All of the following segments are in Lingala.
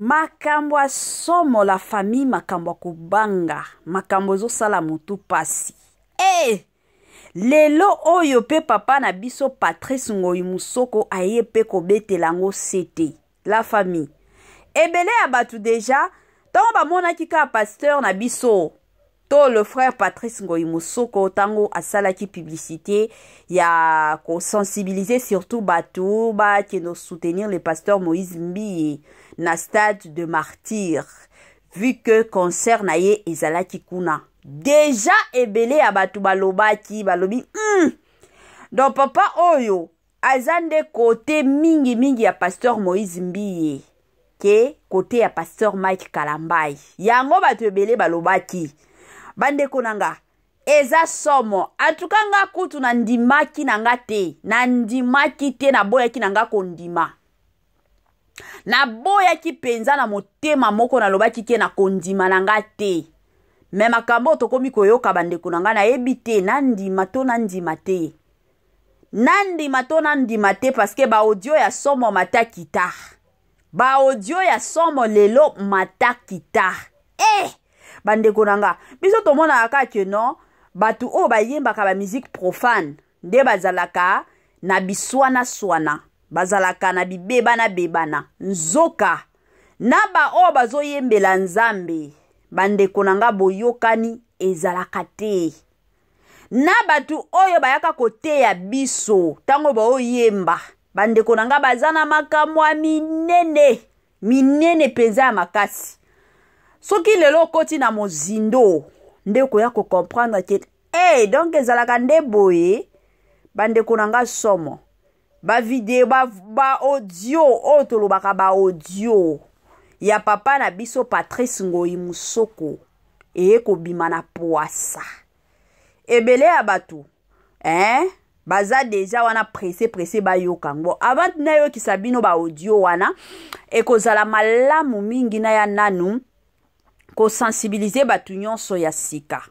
Makambo ya somo la famille, makambo ya kobanga, makambo ezosala motu pasi. Eh! Lelo oyo pe papa na biso Patrice Ngoyi Musoko aye pe kobetela yango sete. La famille. Ebele ya bato deja ntango bamonaki kaka pasteur na biso to le frère Patrice Ngoyi Musoko ntango asalaki publicité ya kosensibiliser surtout bato bakende soutenir le pasteur Moïse Mbiye na stade de martyr vu que concert na ye ezalaki kuna deja ebele ya bato balobaki balobi donc papa oyo aza nde kote mingi mingi ya pasteur Moïse Mbiye ke kote ya pasteur Mike Kalambay. Yango bato ebele balobaki, bandeko na nga eza somo. Antuka nga kutu nandimaki na nga te, nandimaki te, naboyaki na nga kondima, naboyaki mpenza na motema moko, nalobaki ke na kondima na nga te. Me makambo oyo tokomi koyoka bandeko na nga, nayebi te nandima to nandima te, nandima to nandima te, parce que ba audio ya somo matakita, ba audio ya somo lelo matakita. Bandeko na nga, biso tomonaka kaka ke non, bato oyo bayembaka ba musique profane nde bazalaka na biswana-swana, bazalaka na bibebana-bebana. Nzoka na ba oyo bazoyembela Nzambe, bandeko na nga, boyokani ezalaka te. Na bato oyo bayaka koteya biso ntango baoyemba, bandeko na nga, baza na makambo ya minene minene mpenza ya makasi. Soki lelo okoti na mozindo nde okoya kocomprendre ke hey, donc ezalaka nde boye. Bandeko na nga, somo bavideo ba audio oyo tolobaka, ba audio ya papa na biso Patrice Ngoyi Musoko eye kobima na poasa. Ebele ya bato baza deja wana presse presse bayoka yango. Avant nayokisa bino ba audio wana, ekozala malamu mingi na ya nanu kosensibiliser bato nyonso ya sika.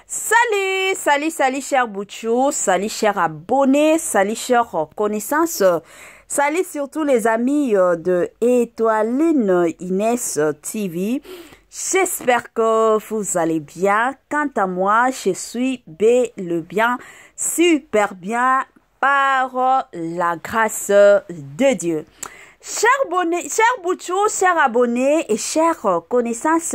Salut, salut, salut cher Bouchou, salut cher abonné, salut cher connaissance, salut surtout les amis de Étoiline Inès TV. J'espère que vous allez bien. Quant à moi, je suis bel et bien, super bien par la grâce de Dieu. Cher abonné, cher Bouchou, cher abonné et chère connaissance,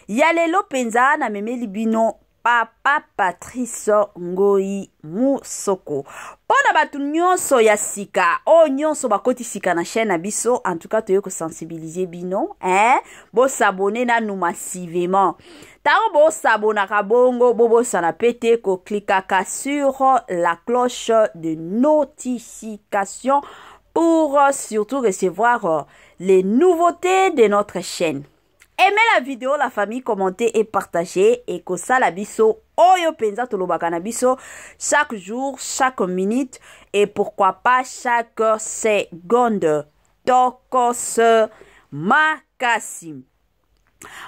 ya lelo penza na memeli bino papa Patrice Ngoyi Musoko. Mpona bato nyonso ya sika, oyo nyonso bakoti sika na chaîne na biso, en tout cas toye kosensibiliser bino, hein? Bosabone nanu massivement. Ntango bosabonaka bongo, bobosana pe te koklikaka sur la cloche de notification pour surtout recevoir les nouveautés de notre chaîne. Aimez la vidéo, la famille, commentez et partagez. Et kosala biso oyo penza tolobaka na biso chaque jour, chaque minute et pourquoi pas chaque seconde. Tokos makasi.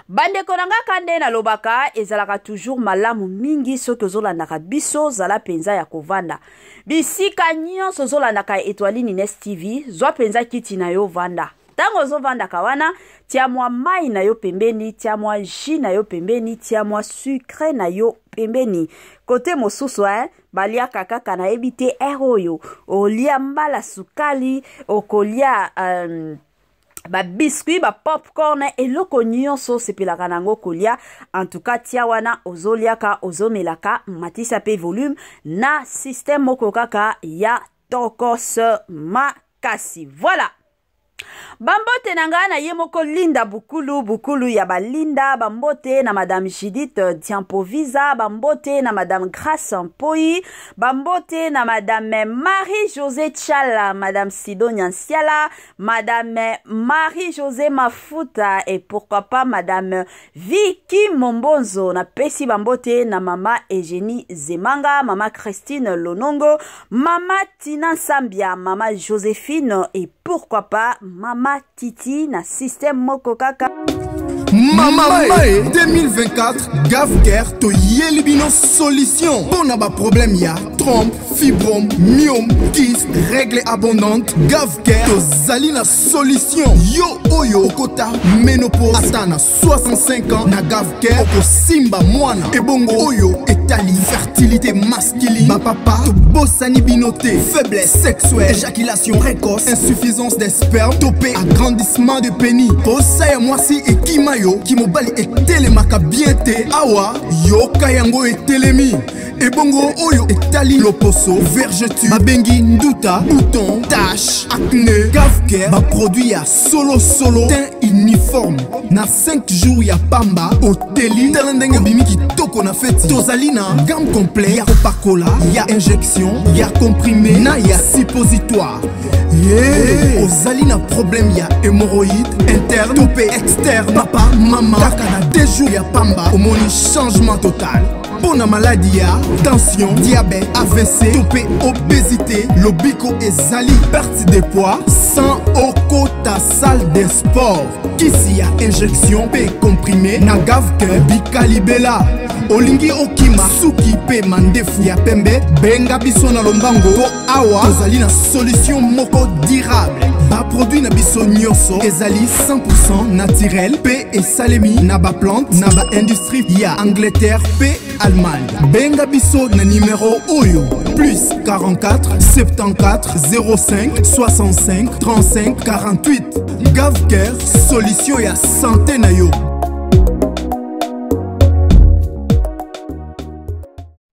Bandeko na nga, ka nde nalobaka, ezalaka toujours malamu mingi soki ozolandaka biso, zala mpenza ya kovanda bisika nyonso ozolandaka Etoiline Ines TV. Zwa mpenza kiti na yo, vanda. Ntango ozovandaka wana, tia mwa mai na yo pembeni, tia mwa jus na yo pembeni, tia mwa sucre na yo pembeni. Kote mosusu baliaka kaka, nayebi te ere oyo olia mbala sukali, okolia babiscuit, bapopcorn, eloko nyonso osepelaka nango kolia. En tout cas tia wana, ozoliaka, ozomelaka, matisa mpe volume na système moko kaka ya tokos makasi. Voilà, bambote na ngai na ye moko Linda Bukulu, Bukulu ya balinda. Bambote na madame Judith Diampovisa, bambote na madame Grace Mpoi, bambote na madame Marie José Tchala, madame Sidonia Nsiala, madame Marie José Mafuta et pourquoi pas madame Vicky Mombonzo. Napesi bambote na mama Eugénie Zemanga, mama Christine Lonongo, mama Tina Sambia, mama Joséphine et pourquoi pas mama Titi na système moko kaka. Mama Mae 2024 Gavcare toyeli bino solution mpo na baproblème ya trompe, fibrome, myome, kyste, règle abondante. Gavcare tozali na solution. Yo oyo okota ménopause ata na 65 ans, na Gavcare okosimba mwana. Ebongo oyo etali fertilité masculine, bapapa tobosani bino te. Faiblesse sexuelle, éjaculation précoce, insuffisance des sperme to mpe agrandissement de pénis, posa ya mwasi ekima yo, kimobali etelemaka bien te, awa yoka yango etelemi. Ebongo oyo etali loposo, vergeture babengi nduta, bouton, tache, acné, Gavcare baproduit ya solosolo, teint uniforme na 5 jours ya pamba oteli. Tala ndenge obimi kitoko na feti. Tozali na gamme complet ya kopakola, ya injection, ya comprimé na ya suppositoire. Yeah. Ozali na problème ya hémorroïde interne to mpe externe, papa, mama, kaka na 2 jours ya pamba omoni changement total. Mpo na maladi ya tension, diabète, AVC to mpe obésité, lobiko ezali. Perte de poids sans okota salle de sport, kisi ya injection mpe comprimé na Gavcare bikalibela. Olingi okima suki mpe mandefu ya pembe, benga biso na lombango mpo awa tozali na solution moko durable. Baproduit na biso nyonso ezali 100% naturel mpe esalemi na baplante na baindustrie ya Angleterre mpe Allemagne. Benga biso na nimero oyo: plus 44 74 05 65 35 48. Gavcare, solution ya santé na yo.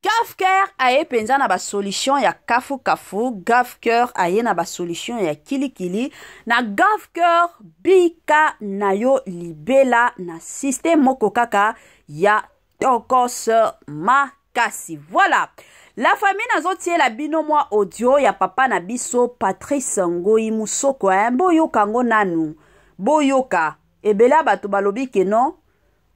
Gavcare aye mpenza na basolution ya kafukafu. Gavcare aye na basolution ya kilikili. Na Gavcare, bika na yo libela na système moko kaka ya tokos makasi. Voilà la famille, nazotiela bino mwa audio ya papa na biso Patrice Ngoi Musoko, eh? Boyoka yango nanu, boyoka. Ebele ya bato balobi ke non,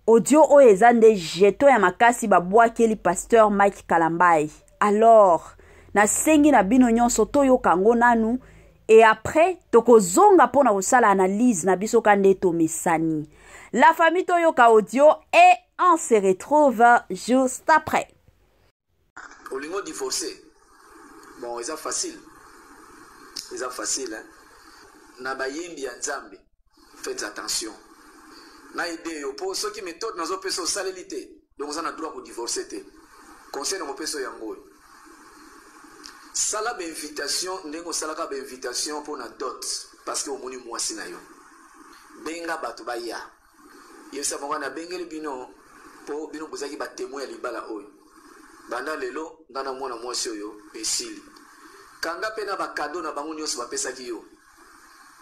audio oyo eza nde jeton ya makasi babwakeli pasteur Mike Kalambai. Alors nasengi na bino nyonso toyoka yango nanu et après tokozonga mpona kosala analyse na biso ka nde tomesani. La famille, toyoka audio et on se retrouve juste après. Olingo divorcer, bon, eza facile, eza facile, hein? Na bayembi ya Nzambe, faites attention na ide yo, mpo soki méthode nazopesa osaleli te, donc oza na droit kodivorce te. Conseil nakopesa yango oyo: sala bainvitation ndenge osalaka bainvitation mpo na dot, parce que omoni mwasi na yo, benga bato baya, yebisa bango: nabengeli bino mpo bino bozalaki batémoin ya libala oyo. Banda lelo, nga na mwana mwasi oyo esili. Kanga mpe na bacadeau na bango nyonso bapesaki yo,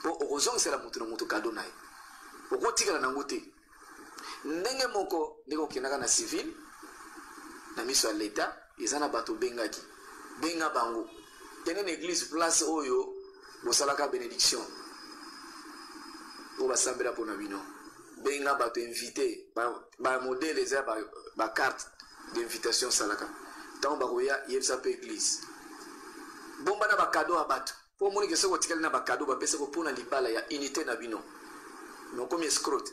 mpo okozongisela motu na motu cadeau na ye, okotikala nango te. Ndenge moko ndenge okendaka na civil na miso ya leta, eza na bato obengaki, benga bango. Kende na église, place oyo bosalaka bénédiction oyo basambela mpona bino, benga bato, invité. Bamodele eza bacarte d'invitation osalaka. Ntango bakoya, yebisa mpe église. Bomba na bacadeau ya bato, mpo omonike soki otikali na bacadeau bapesako mpona libala ya unité na bino, mais okomi escroc,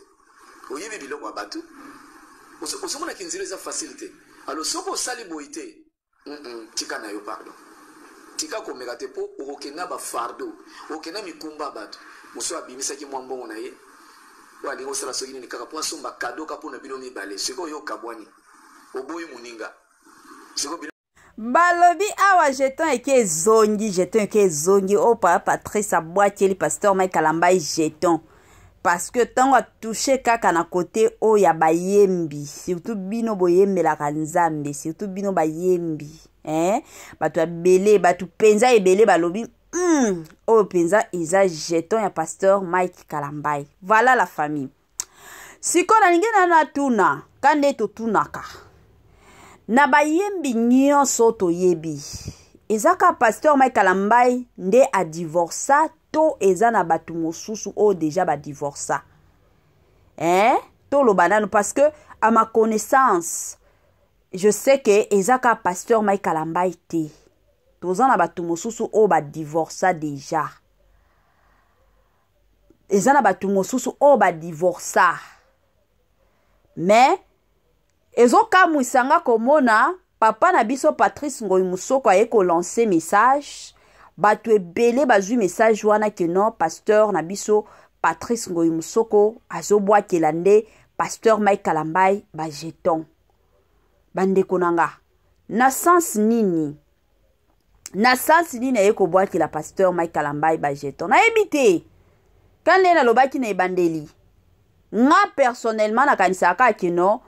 oyebi biloko ya bato, ozomonaki nzela eza facile te. Alors soki osali boye te, tika na yo, pardon, tika komeka te, mpo okokenda bafardeau, okokenda mikumba ya bato. Mosusu abimisaki mwa mbongo na ye oyo alingi osala soki nini kaka mpo asomba cadeau ka mpona bino mibale. Sikoyo oyo okabwani, oboyi moninga, sikoyo Balobi awa jeton eke ezongi, jeton eke ezongi. Oyo papa Patrice abwakeli pasteur Mike Kalambai jeton, parce que ntango atouche kaka na kote oyo ya bayembi, surtout bino boyembelaka Nzambe, surtout bino bayembi, eh? Bato ebele, bato mpenza ebele balobi oyo mpenza eza jeton ya pasteur Mike Kalambai. Voilà la famille, sikoyo nalingi nano atuna ka nde totunaka na bayembi nyonso toyebi: eza kaka pasteur Mike Kalambai nde adivorsa to eza na bato mosusu oyo deja badivorsa, eh? Toloba nanu, parce que à ma connaissance, je sais que eza kaka pasteur Mike Kalambai te, toza na bato mosusu oyo badivorsa deja. Eza na bato mosusu oyo badivorsa. Mais ezokamwisa nga komona papa na biso Patrice Ngoy Musoko aye kolancer message. Bato ebele bazwi message wana ke non, pasteur na biso Patrice Ngoy Musoko azobwakela nde pasteur Mike Kalambay ba jeton. Bandeko na nga, na sens nini? Na sens nini aye kobwakela pasteur Mike Kalambay ba jeton? Nayebi te. Ka nde nalobaki na ebandeli, nga personnellement nakanisaka kaka ke non,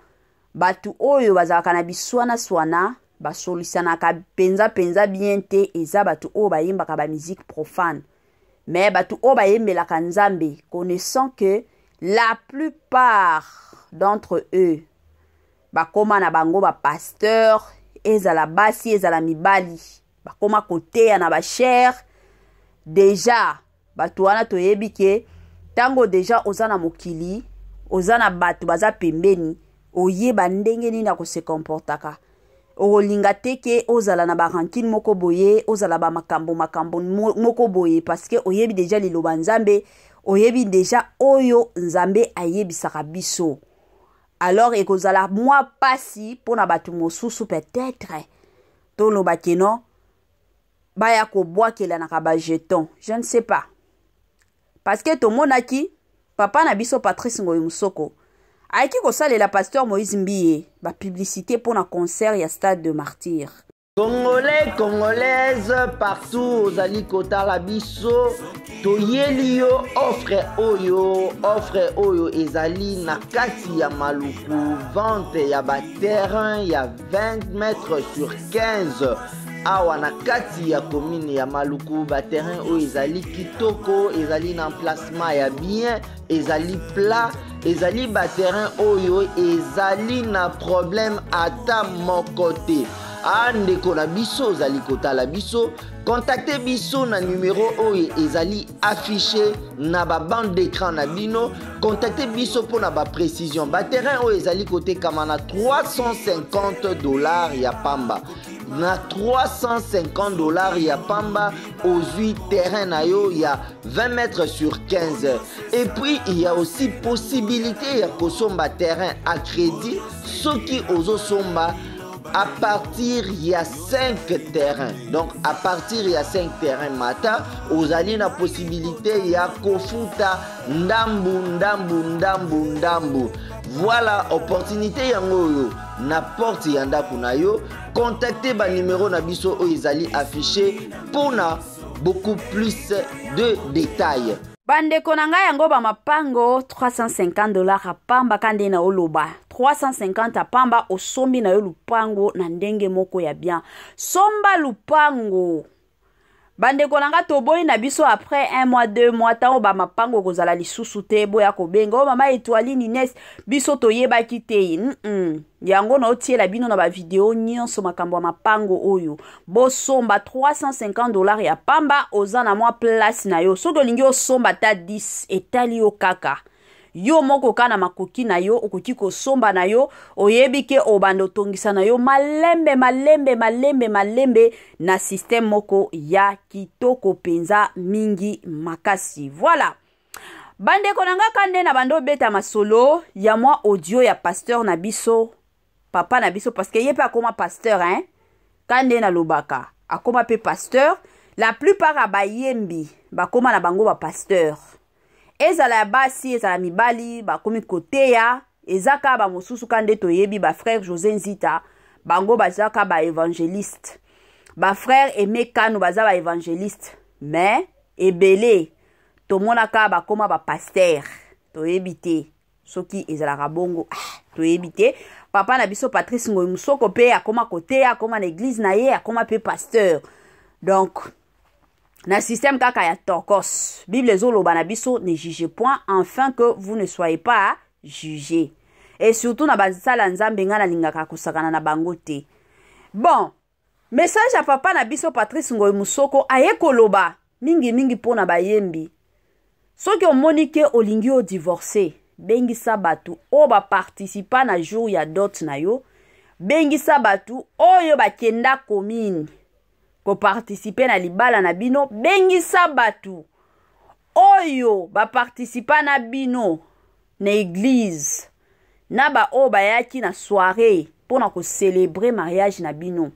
bato oyo bazalaka na biswana-swana basolisanaka mpenza mpenza bien te, eza bato oyo bayembaka ba musique profane. Mais bato oyo bayembelaka Nzambe, connaissant que la plupart d'entre eux bakoma na bango ba pasteur, ezala basi ezala mibali, bakoma koteya na ba chaire déjà. Bato wana toyebi ke ntango deja oza na mokili, oza na bato baza pembeni, oyeba ndenge nini ya kose comportaka. Okolinga te ke ozala na barankine moko boye, ozala ba makambo makambo moko boye, parce que oyebi deja liloba Nzambe, oyebi deja oyo Nzambe ayebisaka biso. Alors ekozala mwa pasi mpona bato mosusu, peut-être toloba ke non, baya kobwakelanaka ba jeton, je ne sais pas, parce que tomonaki papa na biso Patrice Ngoy Musoko ayaki kosalela pasteur Moïse Mbiye ba publicité mpona concert ya Stade de Martyr. Congolais, Congolaise, partout ozali kotala biso, toyeli yo offre oyo. Offre oyo ezali na kati ya Maluku, vente ya ba terrain ya 20 mètres sur 15 awa na kati ya commune ya Maluku. Ba terrain oyo ezali kitoko, ezali na emplacement ya bien, ezali plat, ezali ba terrain oyo ezali na problème ata moko te. A ndeko na biso ozali kotala biso, contacte biso na numero oyo ezali affiché na ba bande d'écran na bino. Contacte biso mpona ba précision. Ba terrain oyo ezali kotekama na 350 $ ya pamba. Na 350 $ ya pamba, ozwi terrain na yo ya 20 mètres sur 15. Et puis il y a aussi possibilité ya kosomba terrain à crédit soki ozosomba à partir ya 5 terrains. Donc à partir ya 5 terrains mata, ozali na possibilité ya kofuta ndambu ndambu ndambu ndambu. Voilà opportunité yango oyo na porte ya ndako na yo. Contacte ba numéro na biso oyo ezali affiché mpona beaucoup plus de détails. Bandeko na ngai, yango bamapango 350 $ apamba. Ka nde na oloba 350 apamba, osombi na yo lupango na ndenge moko ya bien. Somba lupango, bandeko na nga. Toboyi na biso après un mois, 2 mois, ntango bamapango ekozala lisusu te, boya kobenga oyo mama Etoiline Ines, biso toyebaki te. Yango na otiela bino na bavideo nyonso makambo ya mapango oyo. Bosomba 350 $ ya pamba, oza na mwa place na yo. Soki olingi osomba ata 10, etali yo kaka yo moko ka na makoki na yo. Okoki kosomba na yo, oyebi ke obanda otongisa na yo malembe malembe malembe malembe na système moko ya kitoko mpenza mingi makasi. Voilà, bandeko na nga, ka nde na bando obeta masolo ya mwa audio ya pasteur na biso, papa na biso, parce que ye mpe akoma pasteur, hein? Ka nde nalobaka, akoma mpe pasteur. La plupart ya bayembi bakoma na bango bapasteur, ezala ya basi, ezala mibali, bakomi koteya. Eza kaka bamosusu ka nde toyebi, bafrère José Nzita, bango baza kaka baévangéliste, bafrère Aimé Kano baza baévangéliste, mais ebele tomonaka bakóma bapasteur. Toyebi te soki ezalaka bongo. Ah, toyebi te. Papa na biso Patrice Ngoi Musoko mpe akóma koteya, akóma na église na ye, akóma mpe pasteur. Donc na système kaka ya tokos, Bible ezoloba na biso: "Ne jugez point afin que vous ne soyez pas jugés." Et surtout na basala Nzambe, ngai nalingaka kosakana na bango te. Bon, message ya papa na biso Patrice Ngoi Musoko aye koloba mingimingi mpo na bayembi: soki omoni ke olingi odivorce, bengisa bato oyo baparticipa na jour ya dot na yo, bengisa bato oyo bakenda commune koparticipe na libala na bino, bengisa bato oyo baparticipa na bino na église. Na baoyo bayaki na soirée mpo na kocelebre mariage na bino.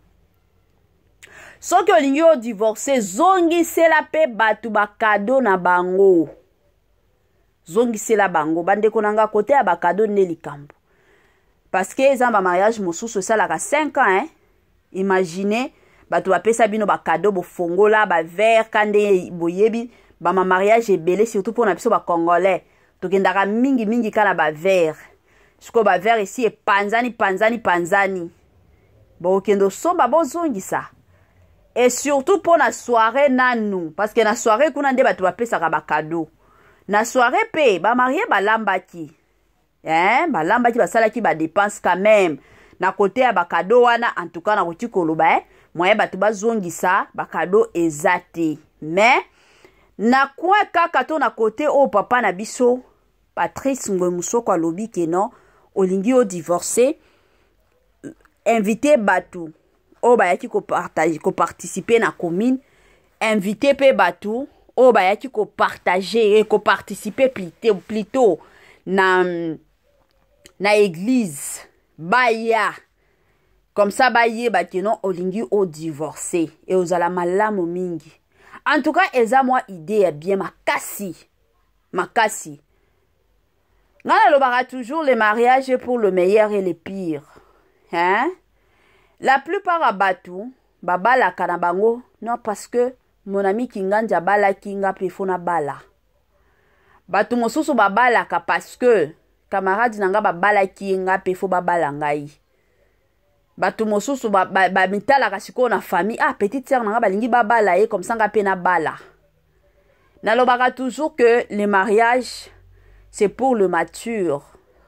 Soki olingi odivorce, zongisela mpe bato bakado na bango. Zongisela bango. Bandeko na nga, kote ya bakado nde likambo, parce que eza bamariage mosusu esalaka 5 ans, hein? Imagine bato bapesa bino bakado, bofongola baverre ka nde boyebi bamamariage ebele, surtout mpona biso bacongolais, tokendaka mingimingi ka na baverre. Sikoyo baverre esi epanzani panzani panzani, bokende osomba, bozongisa. Et surtout mpo na soirée nanu, parce que na soirée kuna nde bato bapesaka bakado. Na soirée mpe bamarie balambaki, eh, balambaki, basalaki badepense quand même. Na kote ya bakado wana, en tout cas nakoki koloba, eh, moye bato bazongisa bakado eza te. Mais na coin kaka to na kote oyo papa na biso Patrice Ngoy Musoko alobi ke non, olingi odivorce, invité bato oyo bayaki koparticipe na commune, invité mpe bato oyo bayaki kopartage, koparticipe plutôt na église, baya comme ça bayeba ke non, olingi odivorce. E ozala malamu mingi. En tout cas eza mwa idée ya bien makasi makasi. Ngai nalobaka toujours, le mariage est pour le meilleur et le pire, hein? La plupart ya bato babalaka na bango non parce que mon ami Kingandi abalaki, nga mpe fo nabala. Bato mosusu babalaka parce que camarade na nga babalaki ye, nga mpe fo babala ngai. Bato mosusu bamitalaka ba, ba sikoyo na famille: ah, petite sœur na nga balingi babala ye, comme ça nga mpe nabala. Nalobaka toujours que le mariage, c'est pour le mature.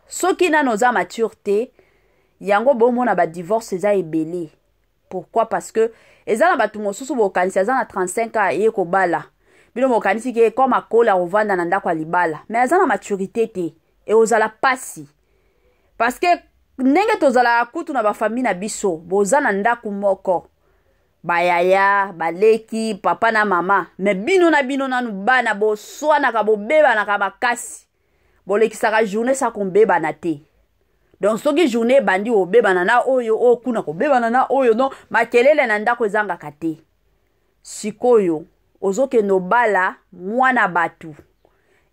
Soki nano oza mature te, yango bomona badivorce eza ebele. Pourquoi? Parce que eza na bato mosusu bokanisi aza na 35 ans, eye kobala bino, bokanisi ke comme akola, kovanda na ndako ya libala, mais aza na maturité te. Ekozala pasi, parce que ndenge tozalaka kutu na bafamille na biso, boza na ndako moko, bayaya, baleki, papa na mama, me bino na bino nanu bana boswanaka, bobebanaka makasi, bolekisaka journée sa kobebana te. Donc soki journée ebandi, obebana na oyo, oyo kuna kobebana na oyo, non, makelele na ndako ezangaka te. Sikoyo ozokende obala mwana bato,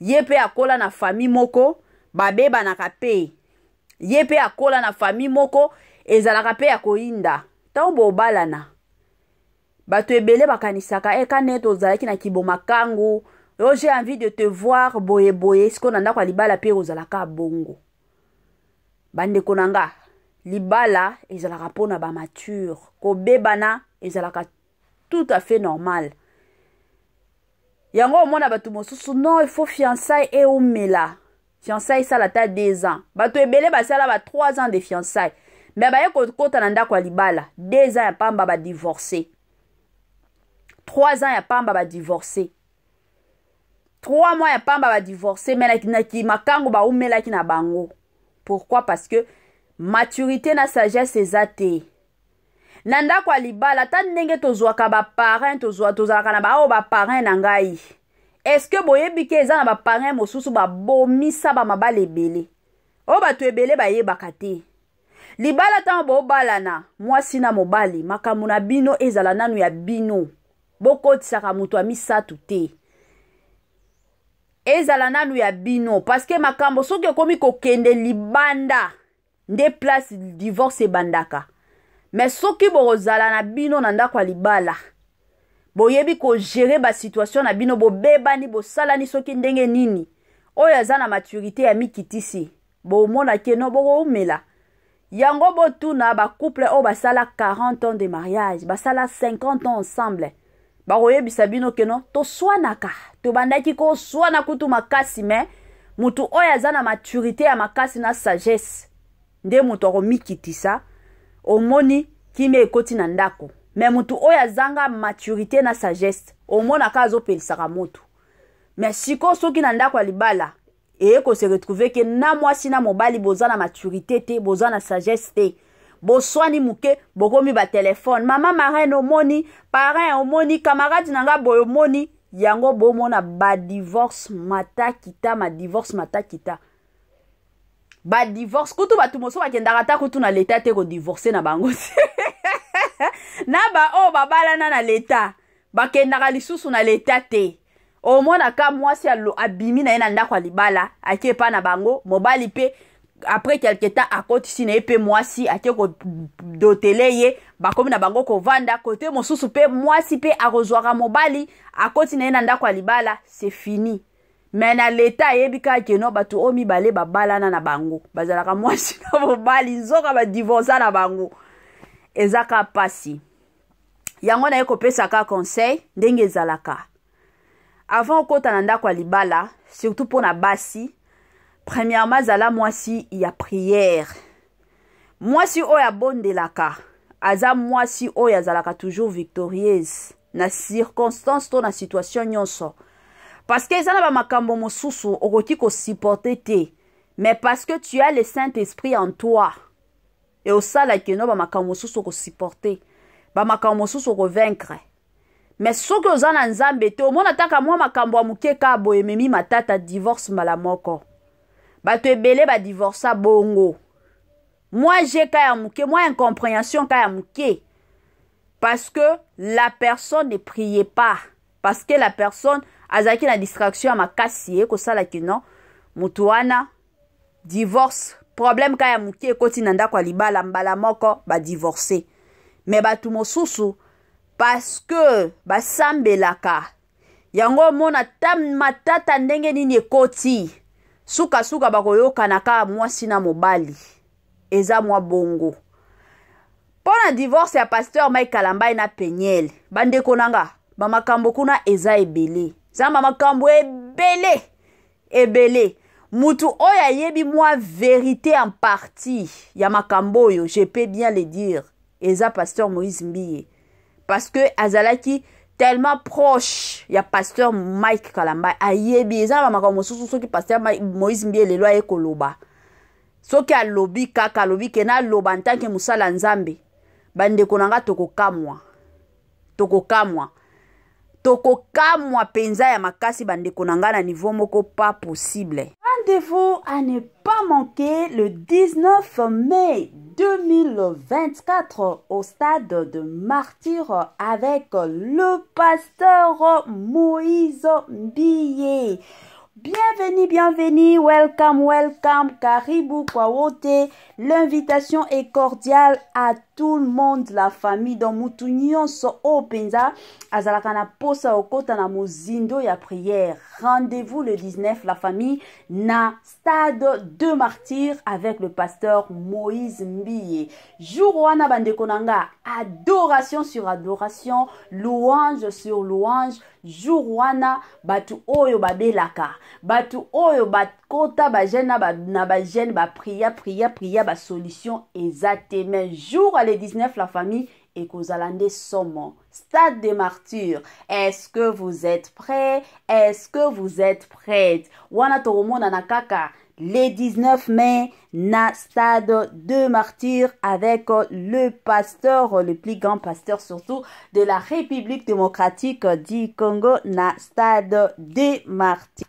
ye mpe akola na famille moko babebanaka, mpe ye mpe akola na famille moko ezalaka mpe ya koyinda. Ntango bobalana, bato ebele bakanisaka eka nde tozalaki na kibomakangu oyo, j'ai envie de te voir boye boye. Sikoyo na ndako ya libala mpe ozalaka bongo. Bandeko na nga, libala ezalaka mpona bamature. Kobebana ezalaka tout à fait normal. Yango omona bato mosusu: non, il faut fiançaille eumela, fiançaille esala ata 2 ans. Bato ebele basala ba 3 ans de fiançaille, me baye kokota na ndako ya libala, 2 ans ya pamba badivorce, 3 ans ya pamba badivorce, 3 mois ya pamba badivorce. Me na makango baumelaki na bango. Pourquoi? Parce que maturité na sagesse eza te na ndako ya libala. Ata ndenge tozwaka baparrain, tozwa, tozalaka na baoyo baparrain na ngai. Est-ce boyebi ke eza na baparrain mosusu babomisa bamabala ebele, oyo bato ebele bayebaka te? Libala, ntango bobalana mwasi na mobali, makambo na bino ezala nanu ya bino, bokotisaka moto ya misato te. Ezala nanu ya bino, parce que makambo soki ekomi kokende libanda, nde place divorce ebandaka. Me soki bokozala na bino na ndako ya libala, boyebi kogérer basituation na bino, bobebani, bosalani soki ndenge nini, oyo aza na maturité ya mikitisi, bomona ke no, bokoumela. Yango botuna bacouple oyo basala 40 ans de mariage, basala 50 ans ensemble, bakoyebisa bino ke no, toswanaka, tobandaki koswana kutu makasi. Me motu oyo aza na maturité ya makasi na sagesse nde moto akomikitisa, omoni kimia ekoti na ndako. Me motu oyo azanga maturité na sagesse, omonaka azopelisaka motu. Me sikoyo soki na ndako ya libala eye kose retrouver ke na mwasi na mobali boza na maturité te, boza na sagesse te, boswani moke, bokomi batelefone: mama marraine omoni, parrain omoni, camarade na nga boye omoni. Yango bomona badivorce matakita, madivorce matakita. Badivorce kutu, bato mosusu bakendaka ata kutu na leta te kodivorce na bango te. Na baoyo babalana na leta, bakendaka lisusu na leta te. Omonaka mwasi abimi na ye na ndako ya libala, ake epa na bango. Mobali mpe, après quelque temps, akotisi na ye mpe mwasi, ake kodotele ye, bakomi na bango kovanda. Kote mosusu mpe, mwasi mpe akozwaka mobali, akoti na ye na ndako ya libala, c'est fini. Mais na leta, ayebi kaka que non, bato oyo mibale babalana na bango, bazalaka mwasi na mobali, nzoka badivorsa na bango. Eza ka pasi. Yango naye kopesaka conseil ndenge ezalaka avant okota na ndako ya libala, surtout mpo na basi. Premièrement, zala mwasi ya prière. Mwasi oyo abondelaka aza mwasi oyo azalaka toujours victorieuse na circonstance to na situation nyonso, parce que eza na bamakambo mosusu okoki kosupporter te, mais parce que tu as le Saint-Esprit en toi, e osalaki no bamakambo mosusu okosupporter, bamakambo mosusu okovaincre. Mais soki oza na Nzambe te, omona taka mwa makambo ya moke ka boye ememi matata, divorce mbala moko. Bato ebele badivorsa bongo, mwa je ka ya moke, mwa incompréhension ka ya moke, parce que la personne ne priait pas, parce que la personne azalaki na distraction ya makasi. Ye kosalaki non, motu wana divorce, problème ka ya moke ekoti na ndako ya libala, mbala moko badivorce. Mais bato mosusu, parce que basambelaka, yango omona ta matata ndenge nini ekoti, sukasuka bakoyokana kaka mwasi na mobali. Eza mwa bongo mpo na divorce ya pasteur Mike Kalambai na Peniel. Bandeko na nga, bamakambo kuna eza ebele, eza bamakambo ebele ebele. Mutu oyo ayebi mwa vérité en partie ya makambo oyo, je peux bien le dire, eza pasteur Moïse Mbiye, parce que azalaki tellement proche ya pasteur Mike Kalamba. Ayebi eza na bamakambo mosusu. Soki pasteur Moïse Mbiye lelo aye koloba, soki alobi kaka, alobi que naloba en tant que mosala Nzambe, bandeko na nga, tokokamwa, tokokamwa, tokokamwa mpenza ya makasi, bandeko na ngai, na niveau moko pas possible. Rendez-vous à ne pas manquer le 19 mai 2024 au stade de Martyr avec le pasteur Moïse Mbiye. Bienvenue, bienvenue, welcome, welcome, karibu kwa wote. L'invitation est cordiale à tout le monde, la famille. Donc mutu nyonso oyo mpenza azalaka na posa okota na mozindo ya prière. Rendez-vous le 19, la famille, na stade de Martyr avec le pasteur Moïse Mbiye. Jour wana, bandeko na nga, adoration sur adoration, louange sur louange. Jour wana, bato oyo babelaka, bato oyo bakota bajeûne na bajeûne, baprier, prier, prier, basolution eza te, mais jour le 19, la famille, ekozala nde somo. Stade de Martyr, est-ce que vous êtes prêts? Est-ce que vous êtes prêtes? Wana tokomonana kaka le 19 mai na stade de Martyr avec le pasteur, le plus grand pasteur surtout de la République démocratique du Congo, na stade de Martyr.